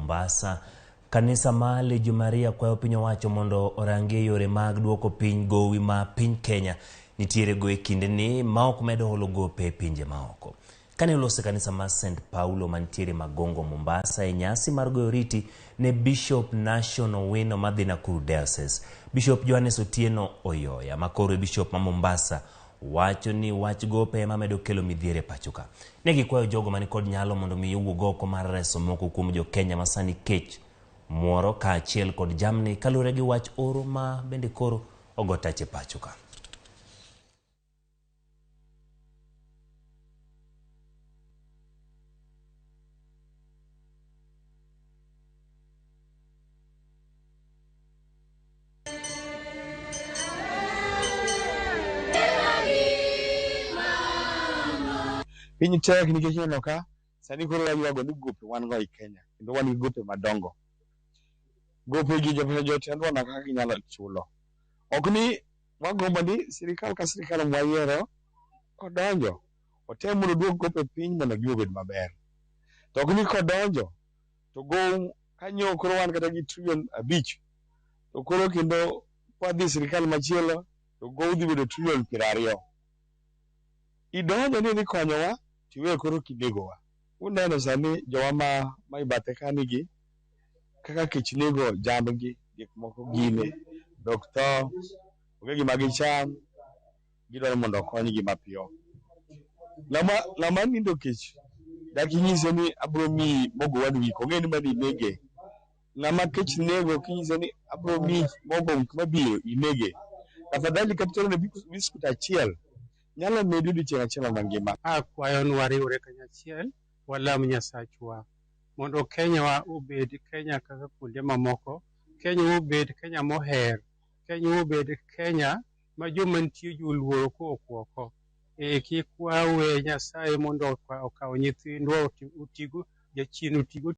Mombasa. Kanisa mar Legio Maria kwayo piny owacho mondo orangie yore mag duoko piny gowi ma piny Kenya nitiere go e kindeni ma ok medo holo gope e pinje maoko. Kane oloso e kanisa mar St. Paulo mantiere Magongo, Mombasa e nyasi mar goyo oriti ne Bishop Nashon Owino madhi Nakuru Diocese. Bishop Johannes Otieno Oyoya ma koro e Bishop ma Mombasa wacho ni wach gope ema medo kelo midhiero e pacho ka. Ne gikwayo jogo mani kod nyalo mondo mi owuog oko mar reso moko kuom jo Kenya ma sani kech muoro kaachiel kod jamni kaluwore gi wach oro ma bende koro ogo tach e pacho ka. Piny tek nikech ineno ka sani koro waywago ni gope wan go ei Kenya kendo wan gi gope madongo. Gope gi jotendwa ona kaka ginyalo chulo. Ok ni wagombo ni sirikal ka sirikal mwayiero kodonjo otem mondo oduok gope piny mondo gima obed maber. To ok ni kodonjo to gow kanyo koro wan kata gi trilion 5 to koro kendo kwadhi sirikal machielo to gow dhi bedo trilion 20. Idonjo ni idhi konyowa tiwe koro kinegowa. Uneno sani jowa ma e bathe kani gi kaka kech nego jambgi, gik moko gine, dhok tho, onge gima gicham, gidwaro mondo okonygi mapiyo. Ng'ama nindo kech dak inyise ni abiro miyi mogo one week, ong'e ni mano inege. Ng'ama kech nego kinyise ni abiro miyi mogo wik mabiro, inege. Afadhali kata terone biskut achiel nyalo medi odiochieng' achiel mangima. Akwayo ni wariwre kanyachiel, walam Nyasachwa mondo Kenya wa obed Kenya kaka kuonde mamoko, Kenya obed Kenya moher, Kenya obed Kenya ma joma nitie joluoro kowuok oko. Kik wawe Nyasaye mondo okaw nyithindwa otigo jachien otigo.